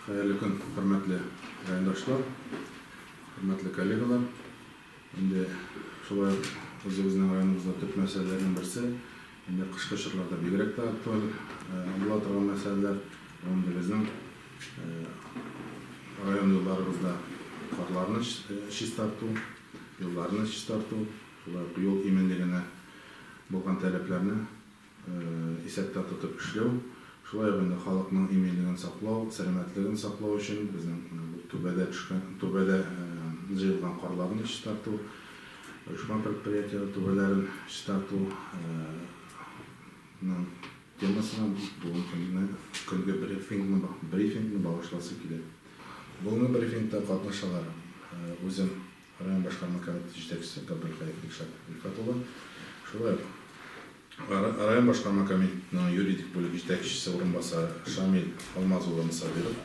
Хәерле көн, хөрмәтле райондашлар, хөрмәтле коллегалар. Инде шулай ук үзебезнең районыбызда төп мәсьәләләрнең берсе, инде кышкы чорларда бигрәк тә актуаль була торган мәсьәләләр, ул инде безнең район юлларыбызда карларны чистарту, юлларны чистарту, шулай ук юл иминлегенә булган таләпләрне исәптә тотып эшләү, шулай ук инде халыкның иминлеген саклау, сәламәтлеген саклау өчен безнең бу түбәдә төшкән, түбәдә җыелган карларны чистарту, оешма предприятиеләр түбәләрен чистарту ның темасына бүгенге көнне көнге брифингны брифингны багышласы килә. Бүгенге брифингта катнашалар үзем район башкарма комитеты җитәкчесе Габделхәев Илшат Илфат улы, шулай ук район башкарма комитетының юридик бүлек җитәкчесе урынбасары Шамил Алмаз улы Мусабиров,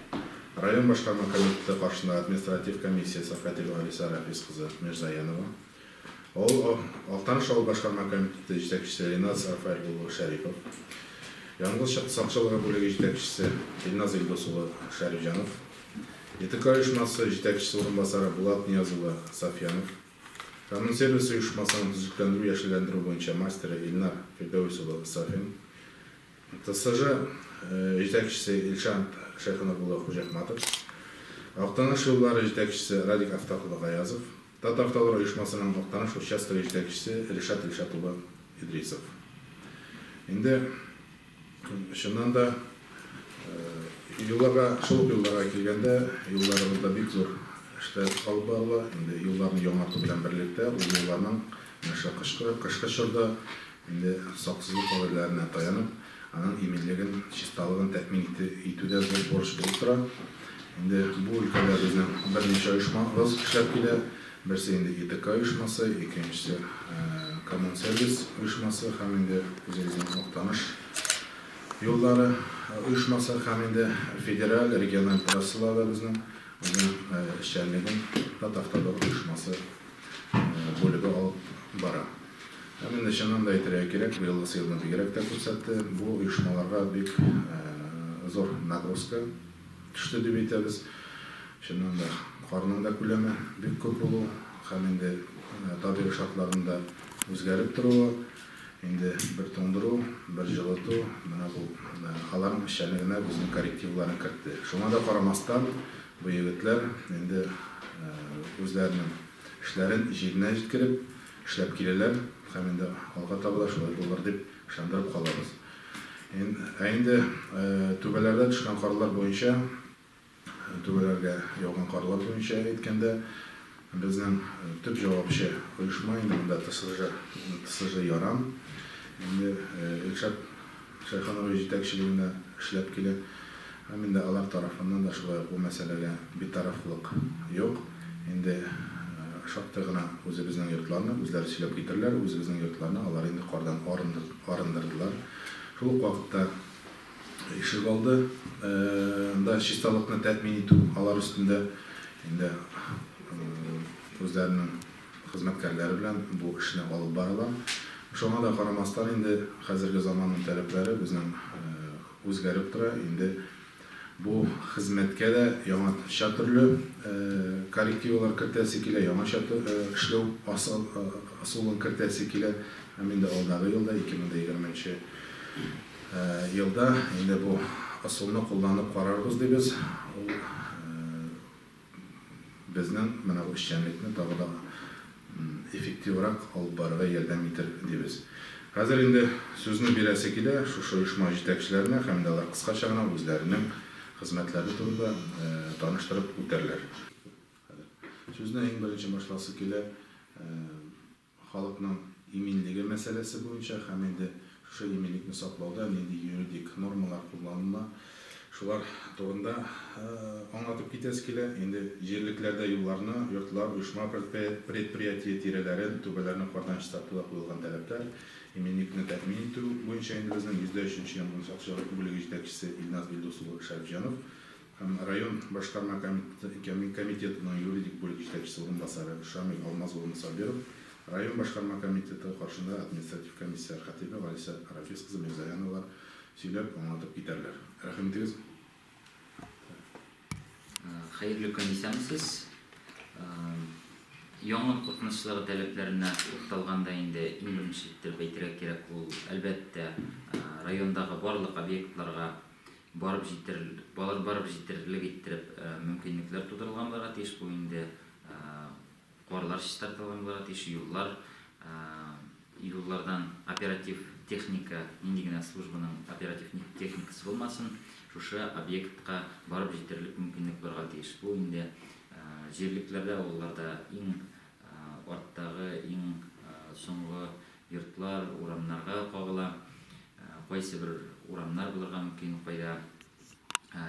район башкарма комитеты каршында административ комиссия сәркатибе Алиса Рафис кызы Мирзаянова, авыл Актаныш авыл башкарма комитеты җитәкчесе Ринат Рафаэль улы Шәрипов, янгын сакчылыгы бүлеге җитәкчесе Илназ Илдус улы Шәрипҗанов, ИТК оешмасы җитәкчесе урынбасары Булат Нияз улы Сафьянов, Коммунсервис оешмасының төзекләндерү яшелләндерү буенча мастеры Илнар Фирдәвис улы Сафин, ТСЖ җитәкчесе Илшат Шәйхенур улы Хуҗахматов, Актаныш юллары җитәкчесе Радик Афтах улы Гаязов, Татавтодор оешмасының Актаныш участогы җитәкчесе Ришат Илшат улы Идрисов. Инде чыннан да юлларга, шул ук юлларга килгәндә, юлларыбызда бик зур эшләр алып барыла. Инде юлларны яңарту белән берлектә, ул юлларның менә шул кышкы, кышкы чорда инде саксызлык кагыйдәләренә таянып, аның иминлеген, чисталыгын тәэмин итү дә зур бурыч булып тора. Инде бу өлкәдә безнең берничә оешмабыз эшләп килә. Берсе инде ИТК оешмасы, икенчесе Коммунсервис оешмасы һәм инде үзебезнең Актаныш юллары оешмасы һәм инде федераль, региональ трассаларда безнең үзенең эшчәнлеген Татавтодор оешмасы бүлеге алып бара. Һәм инде чыннан да әйтергә кирәк, быелгысы елны бигрәк тә күрсәтте, бу оешмаларга бик зур нагрузка төште дип әйтәбез. Чыннан да карның да күләме бик күп булу һәм инде табигый шартларның да үзгәреп торуы, инде бер туңдыру, бер җылыту, менә бу аларның эшчәнлегенә үзенең коррективларын кертте. Шуңа да карамастан, бу егетләр инде үзләренең эшләрен җиренә җиткереп эшләп киләләр һәм инде алга таба да шулай булыр дип ышандырып калабыз. Ә инде түбәләрдә төшкән карлар буенча, түбәләргә яуган карлар буенча әйткәндә, безнең төп җавапчы оешма инде монда ТСЖ, ТСЖ Яран, инде Илшат Шәйханович җитәкчелегендә эшләп килә. Һәм инде алар тарафыннан да шулай ук бу мәсьәләгә битарафлык юк. Инде шактый гына үзебезнең йортларны, үзләре сөйләп китерләр, үзебезнең йортларны алар инде кардан арындырдылар. Шул ук вакытта ишегалды да чисталыкны тәэмин итү алар өстендә инде үзләренең хезмәткәрләре белән бу эшне алып баралар. Шуңа да карамастан инде хәзерге заманның таләпләре безнең үзгәреп тора. Инде бу хезмәткә дә яңача төрле коррективалар кертәсе килә, яңача эшләү ысулын кертәсе килә. Һәм инде алдагы елда, 2020 елда инде бу ысулны кулланып карарбыз дибез. Ул безнең менә бу эшчәнлекне тагы да эффективрак алып барырга ярдәм итер дибез. Хәзер инде сүзне бирәсе килә шушы оешма җитәкчеләренә һәм инде алар кыскача гына үзләренең хезмәтләре турында таныштырып үтәрләр. Сүзне иң беренче башласы килә халыкның иминлеге мәсьәләсе буенча һәм инде шушы иминлекне саклауда нинди юридик нормалар кулланыла, шулар турында аңлатып китәсе килә. Инде җирлекләрдә юлларны, йортлар, оешма предприятие тирәләрен, түбәләрне кардан чистартуда куелган таләпләр, иминлекне тәэмин итү буенча инде безнең 103 янгын сакчылык бүлеге җитәкчесе Илназ Илдус улы Шәрипҗанов һәм район башкарма комитетының юридик бүлек җитәкчесе урынбасары Шамил Алмаз улы Мусабиров, район башкарма комитеты каршында административ комиссия хатибе Галиса Рафис кызы Мирзаяновалар сөйләп, аңлатып китәрләр. Рәхим итегез. Хәерле көн, исәнмесез. Янгын куркынычлыгы таләпләренә тукталганда инде иң беренче иттереп әйтергә кирәк, ул, әлбәттә, райондагы барлык объектларга барып җитер, барып җитерлек иттереп мөмкинлекләр тудырылган булырга тиеш. Бу инде карлар чистартылган булырга тиеш, юллар, юллардан оператив техника, нинди генә службаның оператив техникасы булмасын, шушы объектка барып җитерлек мөмкинлек булырга тиеш. Бу инде җирлекләрдә, авылларда иң арттагы, иң соңгы йортлар, урамнарга кагыла. Кайсы бер урамнар булырга мөмкин, кайда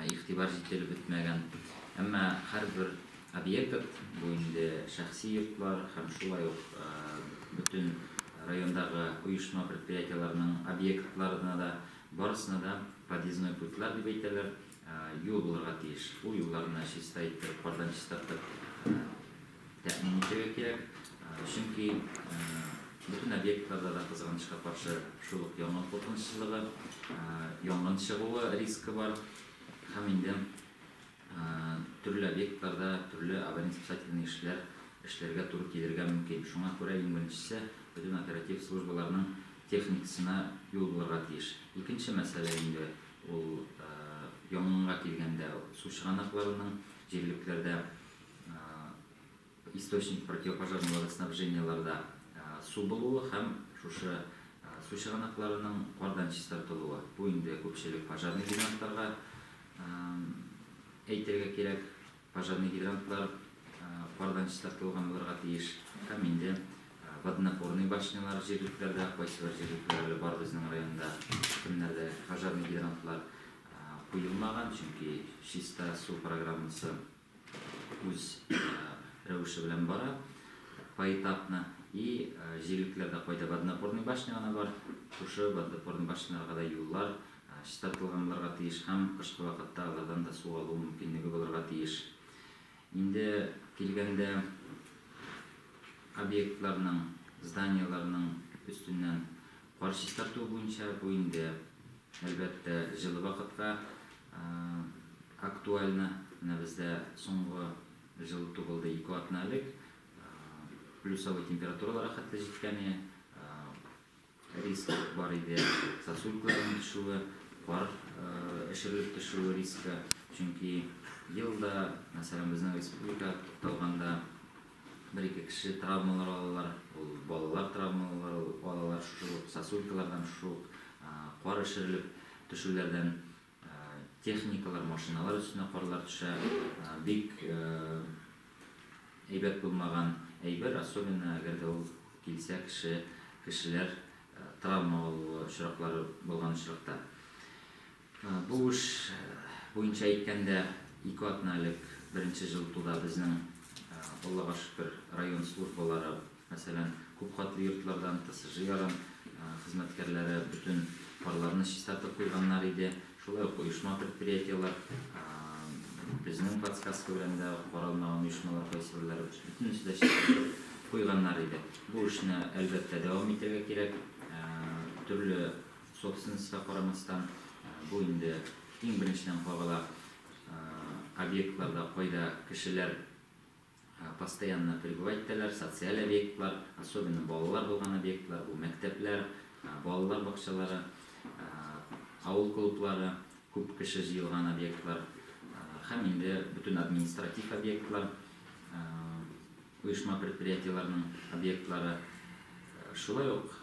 игътибар җителеп бетмәгән. Әмма һәрбер объект, бу инде шәхси йортлар һәм шулай ук бөтен райондагы оешма предприятиеләрнең объектларына да, барысына да подъездной путьлар дип әйтәләр, юл булырга тиеш. Ул юлларны чиста иттереп, кардан чистартып тәэмин итәргә кирәк. Чөнки бөтен объектларда да кызганычка каршы шул ук янгын куркынычсызлыгы, янгын чыгуы рискы бар. Һәм инде төрле объектларда төрле аварийно-спасательный эшләр эшләргә туры килергә мөмкин. Шуңа күрә иң беренчесе бөтен оператив службаларның техникасына юл булырга тиеш. Икенче мәсьәлә инде ул янгынга килгәндә су чыганакларының җирлекләрдә источник противопожарного водоснабжениеларда су булуы һәм шушы су чыганакларының кардан чистартылуы. Бу инде күпчелек пожарный гидрантларга әйтергә кирәк. Пожарный гидрантлар кардан чистартылган булырга тиеш. Һәм инде водонапорный башнялар җирлекләрдә, кайсы бер җирлекләр әле бар безнең районда, кемнәрдә пожарный гидрантлар куелмаган, чөнки чиста су программасы үз рәвеше белән бара поэтапно. И җирлекләрдә кайда водонапорный башня гына бар, шушы водонапорный башняларга да юллар чистартылган булырга тиеш һәм кышкы вакытта алардан да су алу мөмкинлеге булырга тиеш. Инде килгәндә объектларның, зданияларның өстеннән кар чистарту буенча, бу инде әлбәттә җылы вакытка актуально. Менә бездә соңгы җылыту булды 2 атна элек. Плюсовый температуралар хәтле җиткәне, риск бар иде, сосулькаларның төшүе, кар эшерелеп төшүе рискы. Чөнки елда, мәсәлән, безнең республика тукталганда бер-ике кеше травмалар алалар, ул балалар травмалар алалар, шул ук сосулькалардан, шул ук кар эшерелеп төшүләрдән, техникалар, машиналар өстенә карлар төшә. Бик әйбәт булмаган әйбер, особенно әгәр дә ул килсә кешеләр травма алуы очраклары булган очракта. Бу эш буенча әйткәндә, 2 атна элек беренче җылытуда безнең, Аллага шөкер, район службалары, мәсәлән, күп катлы йортлардан ТСЖ ярым хезмәткәрләре бөтен карларны чистартып куйганнар иде. Шулай ук оешма предприятиелар, безнең подсказка белән дә каралмаган оешмалар кайсыберләре бөтенесе дә чистартып куйганнар иде. Бу эшне әлбәттә дәвам итәргә кирәк. Төрле собственностька карамастан, бу инде иң беренчедән кагыла объектларда, кайда кешеләр постоянно пребывать итәләр, социаль объектлар, особенно балалар булган объектлар, бу мәктәпләр, балалар бакчалары, авыл клублары, күп кеше җыелган объектлар һәм инде бөтен административ объектлар, оешма предприятиеләрнең объектлары, шулай ук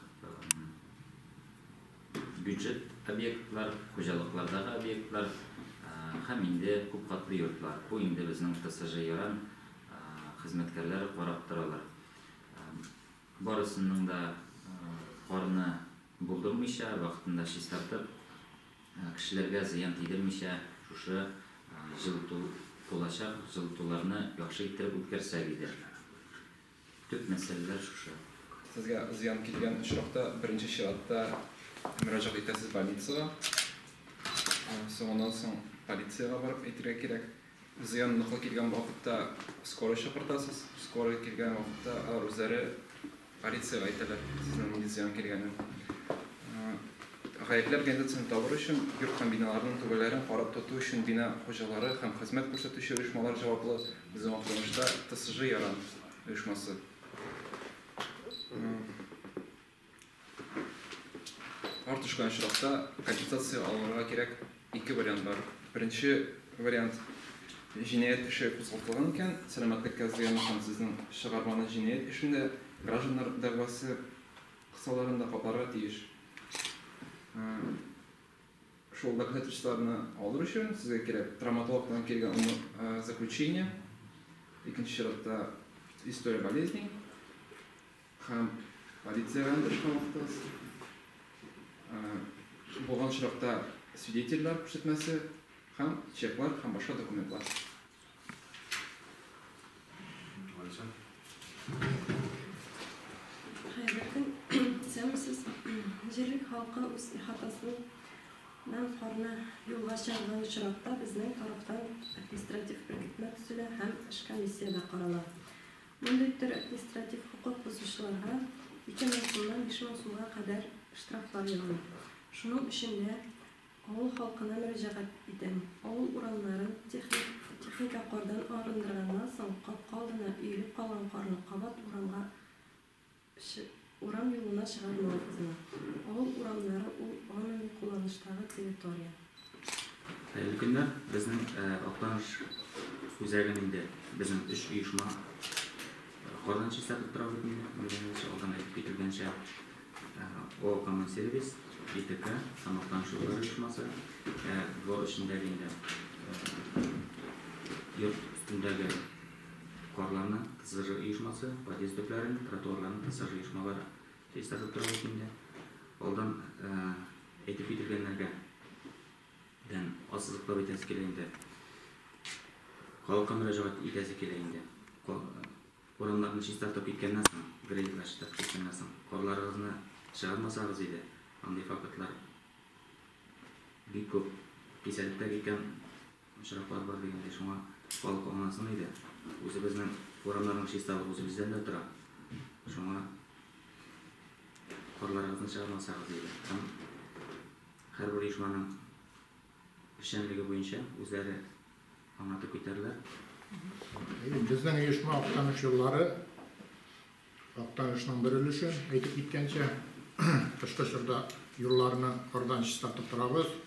бюджет объектлар, хуҗалыклардагы объектлар һәм инде күп катлы йортлар. Бу инде безнең ТСЖ яран хезмәткәрләре карап торалар. Барысының да карны булдырмыйча, вакытында чистартып, кешеләргә зыян тидермичә, шушы җылыту булачак, җылытуларны яхшы иттереп үткәрсәк иде. Төп мәсьәләләр шушы. Сезгә зыян килгән очракта беренче чиратта мөрәҗәгать итәсез больницага. Соңыннан соң полициягә барып әйтергә кирәк. Зыян ныклы килгән вакытта скорый чакыртасыз. Скорый килгән вакытта алар үзләре полициягә әйтәләр сезнең нинди зыян килгәнен. Гаепле организацияне табыр өчен, йорт һәм биналарның түбәләрен карап тоту өчен бина хуҗалары һәм хезмәт күрсәтүче оешмалар җаваплы. Безнең Актанышта ТСЖ Яран оешмасы. Кар төшкән очракта компенсация алырга кирәк. Ике вариант бар. Беренче вариант: җинаять эше кузгатылган икән, сәламәтлеккә зыяны һәм сезнең чыгарманы җинаять эшендә гражданнар дәгъвасы кысаларында капларга тиеш. Шул доказательстволарны алыр өчен сезгә кирәк травматологтан килгән заключение, икенче чиратта история болезней һәм полициягә эндәшкән вакытыгыз. Булган очракта свидетельләр күрсәтмәсе һәм чеклар һәм башка документлар. Хәерле көн! Исәнмесез! Җирлек халкы үз ихатасыннан карны юлга чыгарган очракта безнең тарафтан административ беркетмә төзелә һәм эш комиссиядә карала. Мондый төр административ хокук бозучыларга 2000 сумнан 5000 сумга кадәр штрафлар яный. Шуның өчен дә авыл халкына мөрәҗәгать итәм, авыл урамнарын техника кардан арындырганнан соң капка алдына өелеп калган карны кабат урамга Урам юлына чыгармавыгызны. Авыл урамнары ул гомуми кулланыштагы территория. Хәерле көннәр! Безнең Актаныш үзәген инде безнең өч оешма кардан чистартып тора бит инде, белгәнегезчә, алдан әйтеп кителгәнчә, О Коммунсервис, ИТК һәм Актаныш юллары оешмасы. Двор эчендәге инде йорт өстендәге Карларны ТСЖ оешмасы, подъезд төпләрен, тротуарларны ТСЖ оешмалары чистартып тора бит инде. Алдан әйтеп кителгәннәргә дән ассызыклап әйтәсе килә инде. Халыкка мөрәҗәгать итәсе килә инде. Урамнарны чистартып киткәннән соң, грейдерлар чистартып киткәннән соң, карларыгызны чыгармасагыз иде, андый фактлар бик күп кисәтеп тә киткән Очраклар бар дигәндәй, шуңа халык аңласын иде. Үзебезнең урамнарның чисталыгы үзебездән дә тора. Шуңа карларыгызны чыгармасагыз иде. Һәм һәрбер оешманың эшчәнлеге буенча үзләре аңлатып китәрләр. Безнең оешма Актаныш юллары, Актанышның бер өлеше, әйтеп киткәнчә, кышкы чорда юлларны кардан чистартып торабыз.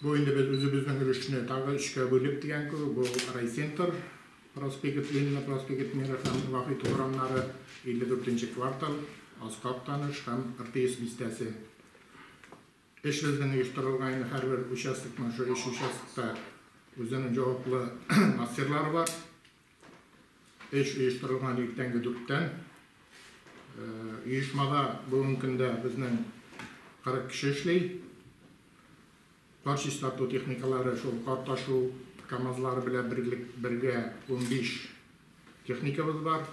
Бу инде без үзебезнең өлешне тагы өчкә бүлеп дигән кебек, бу райцентр, проспект Ленина, проспект Мира һәм Вахит урамнары, 54 нче квартал, Аскы Актаныш һәм РТС бистәсе. Эш безнең оештырылган инде һәрбер участокның, шул өч участокта үзенең җаваплы мастерлары бар. Эш оештырылган иртәнге дүрттән. Оешмада бүгенге көндә безнең 40 кеше эшли. Кар чистарту техникалары шул кар ташу КАМАЗлары белән берлек бергә 15 техникабыз бар.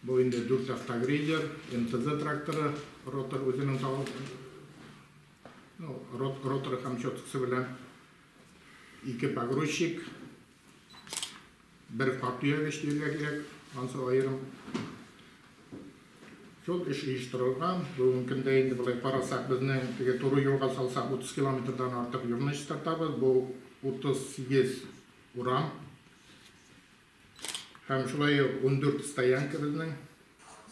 Бу инде дүрт автогрейдер, МТЗ тракторы, ротор үзенең ну, роторы һәм щеткасы белән ике погрузчик, Бер кат төягеч дияргә кирәк, ансы аерым. Шул эш оештырылган. Бүгенге көндә инде болай карасак, безнең теге туры юлга салсак, 30 километрдан артык юлны чистартабыз. Бу 38 урам. Һәм шулай ук 14 стоянка безнең.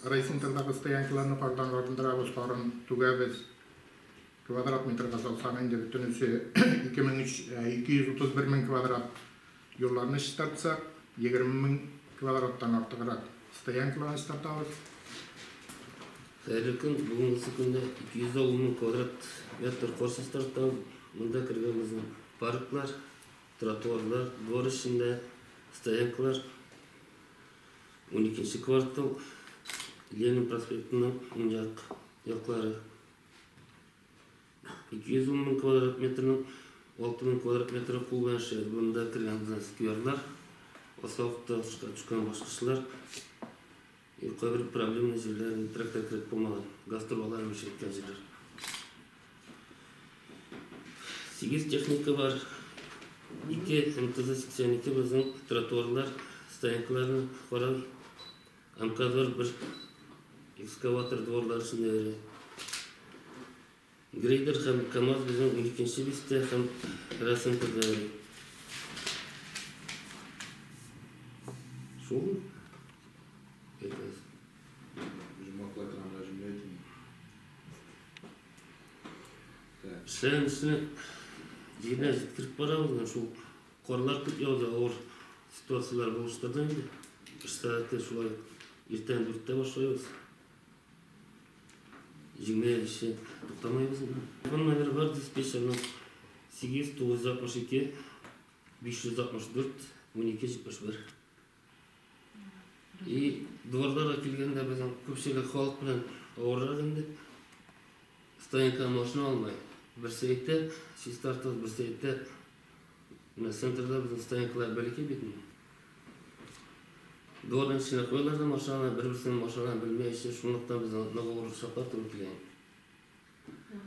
Райцентрдагы стоянкаларны кардан арындырабыз, карын түгәбез. Квадрат метрга салсаң инде бөтенесе 231 мең квадрат. Юлларны чистартсак, 20 мең квадраттан артыграк стоянкаларны чистартабыз. Хәерле көн! Бүгенгесе көндә 210 мең квадрат метр кар чистартабыз. Монда кергән безнең парклар, тротуарлар, двор эчендә стоянкалар, уникенче квартал, Ленин проспектының уң як яклары. 210 мең квадрат метрның 6 мең квадрат метры кул белән эшләде. Монда кергән безнең скверлар, асфальтта төшкән баскычлар, и кайбер проблемный җирләр, трактор кереп булмаган, газ торбалары белән чирткән җирләр. 8 техника бар. 2 МТЗ-82 безнең тротуарлар, стоянкаларны карау. МК-4 бер экскаватор дворлар эчендә йөри. Грейдер һәм КАМАЗ безнең 12 бистә һәм райцентрда йөри. Шул. Әйтәсез. Йомгаклай торган берәр җөмлә әйтим. Так. Эшләгән эшне җиренә җиткереп барабыз. Менә шул карлар күп яуды, авыр ситуацияләр булыштырды инде. Эш сәгате шулай иртән 4-тә башлыйбыз. Җиңмәй эше туктамайбыз инде. Телефон номеры бар диспетчерның 8 962 564 12 71. И дворларга килгәндә безнең күпчелек халык белән авыррак инде. Стоянка машина алмай. Берсе әйтә, чистартыгыз, берсе әйтә. Менә центрда безнең стоянкалар бәләкәй бит инде. Дворның эченә куялар да машинаны, бер-берсенең машиналарын белмәй, шунлыктан безнең нык авыр чаклар туры килә.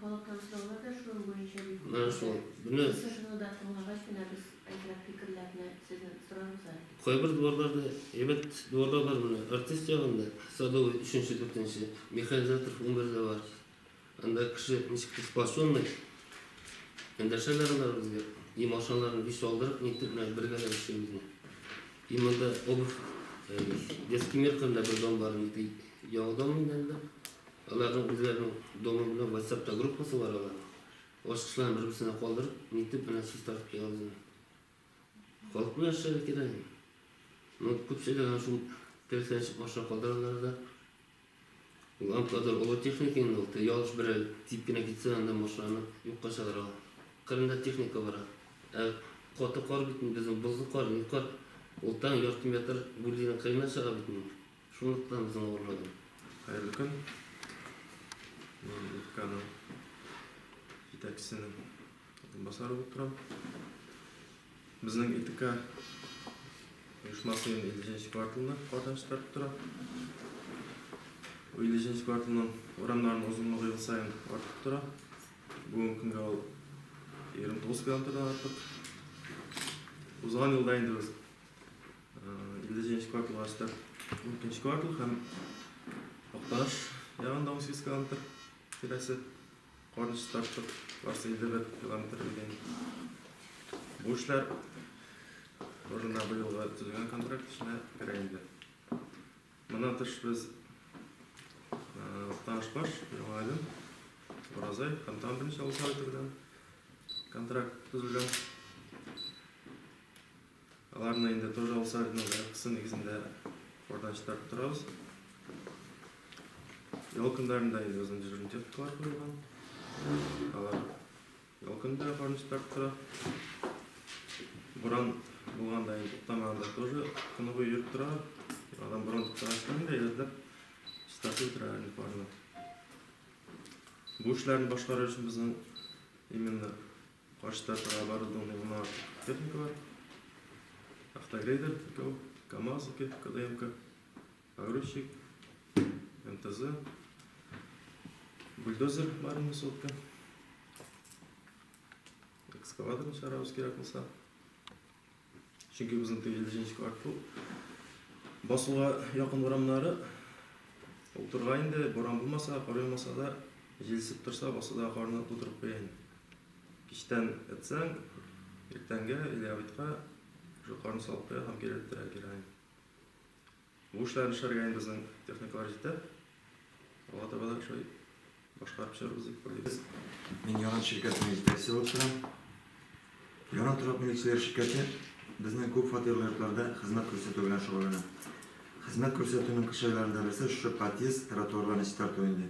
Халыктан сораулар да шуның буенча бик күп. Менә шул. Менә Шуны да тыңлагач, менә без әзрәк фикерләрне сезнең сорарбыз әле. Кайбер дворларда әйбәт дворлар бар менә. Артист ягында Садовый 3-нче, 4-нче, Механизатор 11-дә бар. Анда кеше ничек сплоченный. Эндәшәләр алар безгә. И машиналарын биш алдырып, нитеп менә бергәләп эшлибез. И монда обувь, детский мир кырында бер дом бар инде. Яңа дом инде анда. Аларның үзләренең домы белән WhatsAppта группасы бар аларның. Ачкычларын бер-берсенә калдырып, нитеп менә чистартып куябыз. Халык белән эшләргә кирәк. Ну, күпчелек аны шул теләсә ничек машина калдыралар да. Ул Амтадор олы техника инде ул. Ялгыш берәр тип кенә китсә, анда машинаны юкка чыгара ул. Кырында техника бара. Ә каты кар бит инде безнең бозлы кар, ни кар. Ул тагын ярты метр бүлдинең кырыена чыга бит инде. Шунлыктан безнең авырлыгы. Хәерле көн. Мин ИТКның җитәкчесенең урынбасары булып торам. Безнең ИТК оешмасы инде 57 кварталны кардан чистартып тора. Бу 57 кварталның урамнарының озынлыгы ел саен артып тора. Бүгенге көнгә ул 29 километрдан артык. Узган елда инде без 57 кварталга өстәп 12 квартал һәм Актаныш ягында 18 километр тирәсе карны чистарттык. Барсы 51 километр дигән. Бу эшләр тоже быелгы төзелгән контракт эченә керә инде. Моннан тыш без Актаныш баш, Яңа Әлем, Уразай һәм тагын берничә авыл советы белән контракт төзелгән. Аларны инде тоже авыл советының заявкасы нигезендә кардан чистартып торабыз. Ял көннәрендә инде безнең дежурный техникалар куелган. Алар ял көнендә карны чистартып тора. Буран булганда инде туктамаганда тоже көне буе йөреп тора. Адам буран туктагач инде әйбәтләп чистартып бетерә инде карны. Бу эшләрне башкарыр өчен безнең именно кар чистартырга оборудованный гына техника бар. Автогрейдер, икәү, КАМАЗ, ике, КДМК, погрузчик, МТЗ, бульдозер бар инде сотка. Экскаваторны чыгарабыз кирәк булса. Чөнки безнең теге 57 квартал басуга якын урамнары ул торга инде буран булмаса, кар яумаса да, җил исеп торса, басуда карны тутырып куя инде. Кичтән этсәң, иртәнгә или обедка уже карны салып куя һәм кире эттерә кирәк. Бу эшләрне эшләргә инде безнең техникалар җитә. Алга таба да шулай башкарып чыгарбыз дип уйлыйбыз. Мин Яран ширкәтенең җитәкчесе булып торам. Яран торак милекчеләр ширкәте безнең күп фатирлы йортларда хезмәт күрсәтү белән шөгыльләнә. Хезмәт күрсәтүнең кыш айларында берсе шушы подъезд, тротуарларны чистарту инде.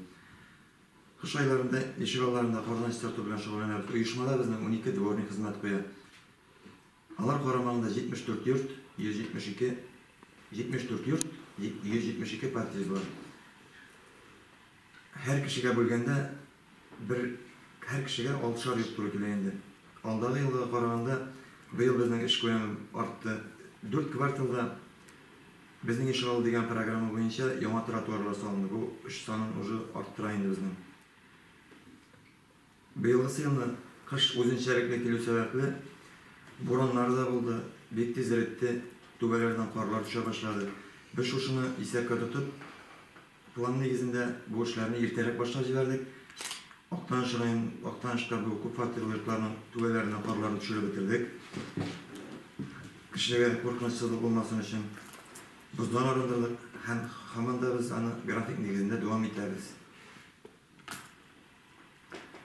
Кыш айларында ишек алларында кардан чистарту белән шөгыльләнәбез. Оешмада безнең 12 дворник хезмәт куя. Алар карамагында 74 йорт, 172 74 йорт, 172 подъезд бар. Һәр кешегә бүлгәндә бер һәр кешегә 6 йорт туры килә инде. Алдагы елга караганда быел безнең эш күләме артты. 4 кварталда безнең ишегалды дигән программа буенча яңа тротуарлар салынды. Бу эш санын уже арттыра инде безнең. Быелгысы елны кыш үзенчәлекле килү сәбәпле бураннар да булды, бик тиз эретте, түбәләрдән карлар төшә башлады. Без шушыны исәпкә тотып, план нигезендә бу эшләрне иртәрәк башлап җибәрдек. Актаныш район, Актанышта бу күп фатирлы йортларның түбәләренә карларын төшереп бетердек. Кешегә куркынычсызлык булмасын өчен боздан арындырдык һәм һаман да без аны график нигезендә дәвам итәбез.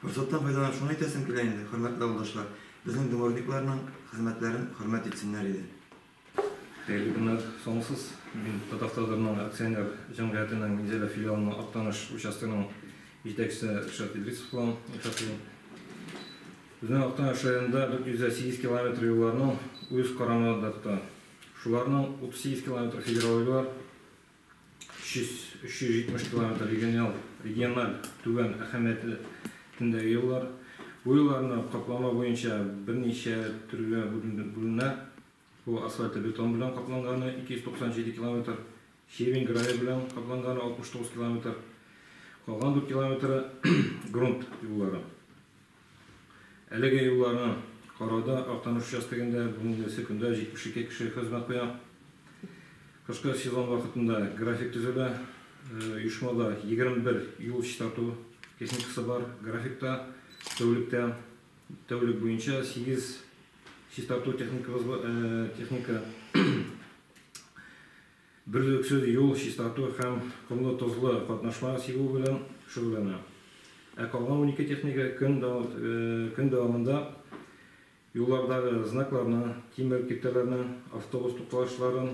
Форсаттан файдаланып шуны әйтәсем килә инде, хөрмәтле авылдашлар, безнең дворникларның хезмәтләрен хөрмәт итсеннәр иде. Хәерле көннәр, соңсыз. Мин Татавтодорның акционер җәмгыятенең Минзәлә филиалының Актаныш участогының җитәкчесе Ришат Идрисов булам. Ришат Безнең Актаныш районында 408 километр юлларның үз карамагында тота. Шуларның 38 километр федераль юллар, 370 километр региональ, региональ түбән әһәмиятле юллар. Бу юлларны каплама буенча берничә төргә бүленә. Бу асфальт-бетон белән капланганы 297 километр, щебень гравий белән капланганы 69 километр. Калган 4 километры грунт юллары. Әлеге юлларны карауда Актаныш участогында бүгенге көндә 72 кеше хезмәт куя. Кышкы сезон вакытында график төзелә. Оешмада 21 юл чистарту техникасы бар. Графикта тәүлектә тәүлек буенча 8 чистарту техникабыз техника берөзлексез юл чистарту һәм комлы тозлы катнашма сибү белән шөгыльләнә. Ә калган 12 техника көн дәвамында юллардагы знакларны, тимер киртәләрне, автобус тукталышларын,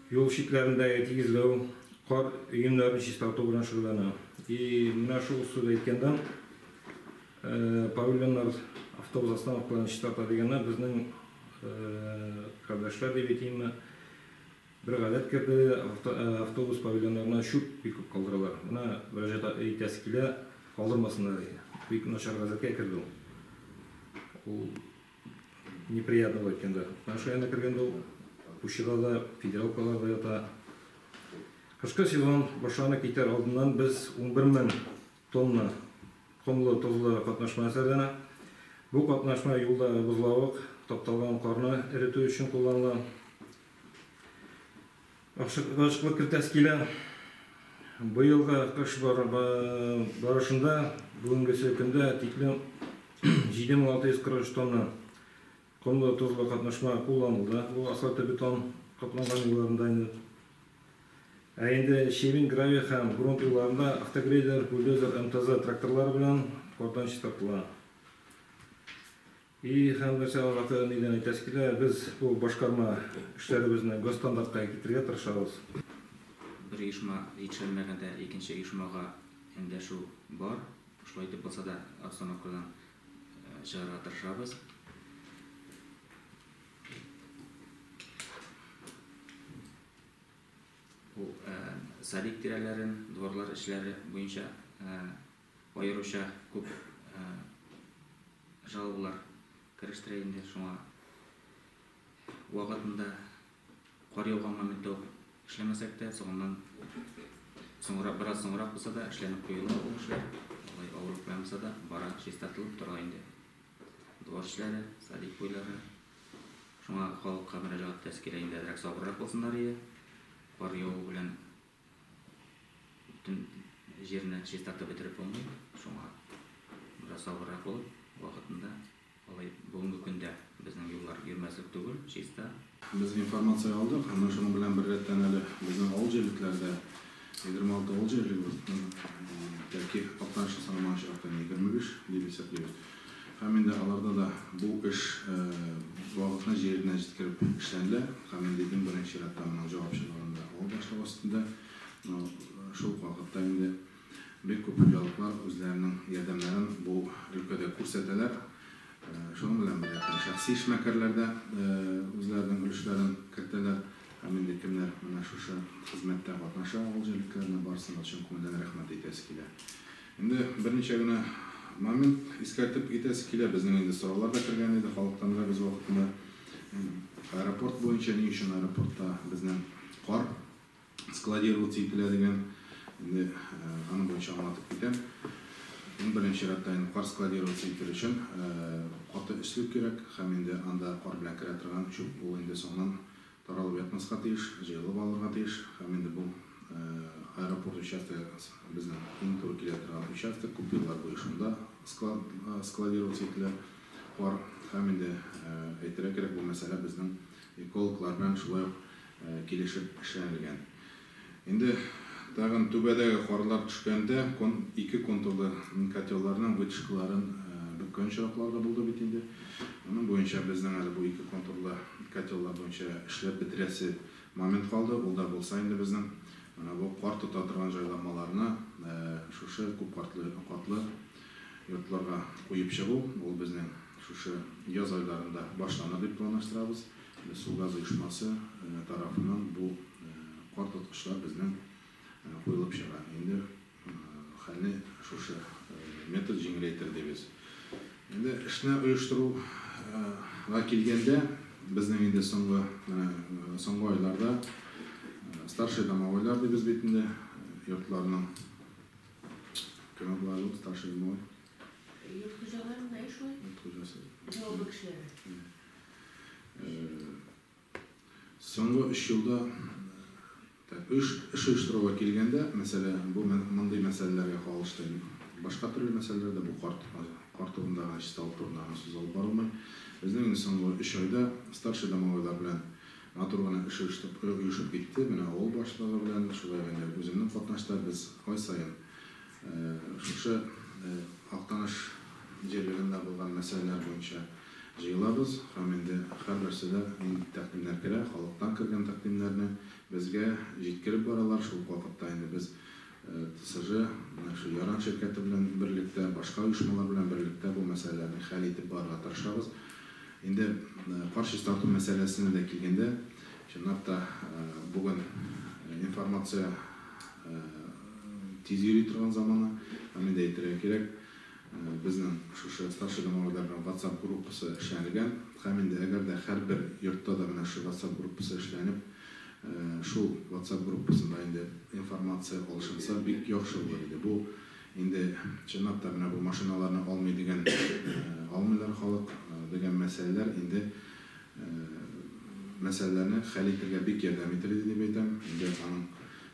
юл читләрендәге тигезләү, кар өемнәрен чистарту белән шөгыльләнә. И менә шул сүз әйткәндән, павильоннар автобус остановкаларын чистарта дигәннәр безнең кардәшләр дип әйтимме, бер гадәт керде, автобус павильоннарына чүп бик күп калдыралар. Менә мөрәҗәгать итәсе килә, калдырмасыннар диде. Бик начар гадәткә керде ул. Ул неприятно булып әйткәндә. Менә шул янына кергәндә ул Пущида да, федералкаларда ята. Кышкы сезон башланып китәр алдыннан без 11 мең тонна комлы тозлы катнашма әзерләнә. Бу катнашма юлда бозлавык, тапталган карны эретү өчен кулланыла. Ачыклык кертәсе килә. Быелгы кыш барышында бүгенгесе көндә тиклем 7643 тонна комлы тозлы катнашма кулланылды. Бу асфальтобетон капланган юлларында инде. Ә инде щебень, гравий һәм грунт юлларында автогрейдер, бульдозер, МТЗ тракторлары белән кардан чистартыла. И һәм нәрсә вакыты нидән әйтәсе килә, без бу башкарма эшләребезне госстандартка китерергә тырышабыз. Бер оешма җитештермәгәндә икенче оешмага эндәшү бар. Шулай итеп булса да обстановкадан чыгарга тырышабыз. Бу садик тирәләрен, дворлар эшләре буенча аеруча күп жалобалар керештерә инде, шуңа вакытында кар яуган моментта ук эшләмәсәк тә, соңыннан соңрак, бераз соңрак булса да эшләнеп куела ул эшләр. Алай авырлык белән булса да бара, чистартылып тора инде. Двор эшләре, садик буйлары. Шуңа халыкка мөрәҗәгать итәсе килә инде, әзрәк сабыррак булсыннар иде. Кар яву белән бөтен җирне чистартып бетереп булмый. Шуңа бераз сабыррак булып, вакытында алай бүгенге көндә безнең юллар йөрмәслек түгел, чиста. Без информация алдык, һәм шуның белән беррәттән әле безнең авыл җирлекләрдә 26 авыл җирлеге, Тәрки Актаныш санамаган очракта 25 дип исәплибез. Һәм инде аларда да бу эш вакытына җиренә җиткереп эшләнелә. Һәм инде иң беренче чиратта моның җавапчылыгында авыл башлыгы өстендә. Шул ук вакытта инде бик күп хуҗалыклар үзләренең ярдәмнәрен бу өлкәдә күрсәтәләр. Шуның белән берлектә шәхси эшмәкәрләр дә үзләренең өлешләрен кертәләр. Һәм инде кемнәр менә шушы хезмәттә катнаша авыл җирлекләренә, барысына да чын күңелдән рәхмәт әйтәсе килә. Инде берничә генә момент искәртеп китәсе килә. Безнең инде сораулар да кергән иде халыктан да без вакытында. Аэропорт буенча ни өчен аэропортта безнең кар складироваться ителә дигән, инде аның буенча аңлатып китәм. Иң беренче чиратта инде кар складироваться итер өчен каты өслек кирәк, һәм инде анда кар белән керә торган чүп ул инде соңыннан таралып ятмаска тиеш, җыелып алырга тиеш, һәм инде бу аэропорт участогы безнең иң туры килә торган участок, күп еллар буе шунда складироваться ителә кар. Һәм инде әйтергә кирәк, бу мәсьәлә безнең экологлар белән шулай ук килешеп эшләнелгән. Инде тагын түбәдәге карлар төшкәндә ике контурлы котелларның вытяжкаларын бөккән очраклар да булды бит инде. Моның буенча безнең әле бу ике контурлы котеллар буенча эшләп бетерәсе момент калды. Ул да булса инде безнең менә бу кар тота торган җайланмаларны шушы күп катлы йортларга куеп чыгу, ул безнең шушы яз айларында башланыр дип планлаштырабыз. Су газ оешмасы тарафыннан бу кар тоткычлар безнең куелып чыга. Инде хәлне шушы метод җиңеләйтер дибез. Инде эшне оештыруга килгәндә, безнең инде соңгы айларда старший домовойлар дибез бит инде, йортларның кеме була ул старший домовой? Йорт хуҗалары менә шулай. Йорт хуҗасы. Җаваплы кешеләр. Соңгы 3 елда эш оештыруга килгәндә, мәсәлә, бу мондый мәсьәләләргә кагылышты. Башка төрле мәсьәләләрдә бу кар турындагы, чисталык турындагы сүз алып барылмый. Безнең инде соңгы 3 айда старший домовойлар белән матур гына эш оешып китте. Менә авыл башлыгы белән, шулай ук инде үземнең катнашта без ай саен шушы Актаныш җирлегендә булган мәсьәләләр буенча җыелабыз һәм инде һәрберсе дә нинди тәкъдимнәр керә, халыктан кергән тәкъдимнәрне безгә җиткереп баралар. Шул ук вакытта инде без ТСЖ, менә шу Яран ширкәте белән берлектә, башка оешмалар белән берлектә бу мәсьәләләрне хәл итеп барырга тырышабыз. Инде кар чистарту мәсьәләсенә дә килгәндә, чынлап та бүген информация тиз йөри торган заманы, һәм инде әйтергә кирәк, безнең шушы старший домовойлар белән WhatsApp группасы эшләнелгән. Һәм инде әгәр дә һәрбер йортта да менә шу WhatsApp группасы эшләнеп, шул WhatsApp группасында инде информация алышынса, бик яхшы булыр иде. Бу инде чынлап та менә бу машиналарны алмый дигән, алмыйлар халык дигән мәсьәләләр инде мәсьәләләрне хәл итәргә бик ярдәм итер иде дип әйтәм. Инде аның,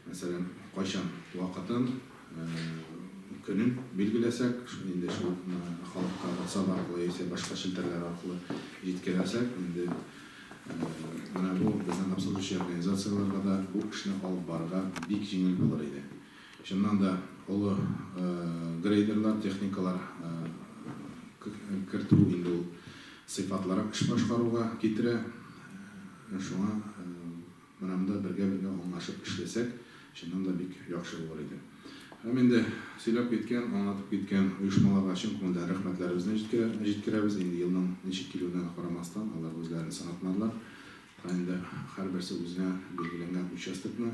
мәсәлән, кайчан вакытын, көнен билгеләсәк, инде шул халыкка WhatsApp аркылы яисә башка челтәрләр аркылы җиткерәсәк, инде менә бу безнең обслуживающий организацияләргә дә бу эшне алып барырга бик җиңел булыр иде. Чыннан да олы грейдерлар, техникалар кертү инде ул сыйфатлырак эш башкаруга китерә. Шуңа менә монда бергә-бергә аңлашып эшләсәк, чыннан да бик яхшы булыр иде. Һәм инде сөйләп киткән, аңлатып киткән оешмаларга чын күңелдән рәхмәтләребезне җиткерәбез. Инде елның ничек килүенә карамастан, алар үзләрен сынатмадылар. Инде һәрберсе үзенә билгеләнгән участокны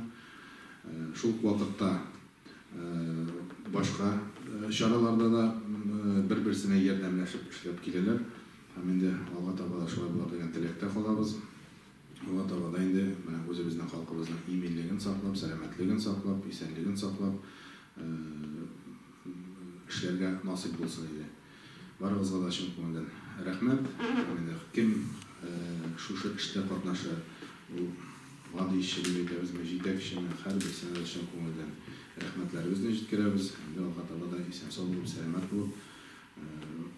шул ук вакытта башка чараларда да бер-берсенә ярдәмләшеп эшләп киләләр. Һәм инде алга таба да шулай булыр дигән теләктә калабыз. Алга таба да инде менә үзебезнең халкыбызның иминлеген саклап, сәламәтлеген саклап, исәнлеген саклап эшләргә насыйп булсын иде. Барыгызга да чын күңелдән рәхмәт. Һәм инде кем шушы эштә катнаша, ул гади эшче дип әйтәбезме, җитәкчеме, һәрберсенә дә чын күңелдән рәхмәтләребезне җиткерәбез. Инде алга таба да исән-сау булып, сәламәт булып,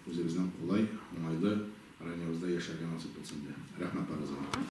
үзебезнең кулай, уңайлы районыбызда яшәргә насыйп булсын иде. Рәхмәт барыгызга.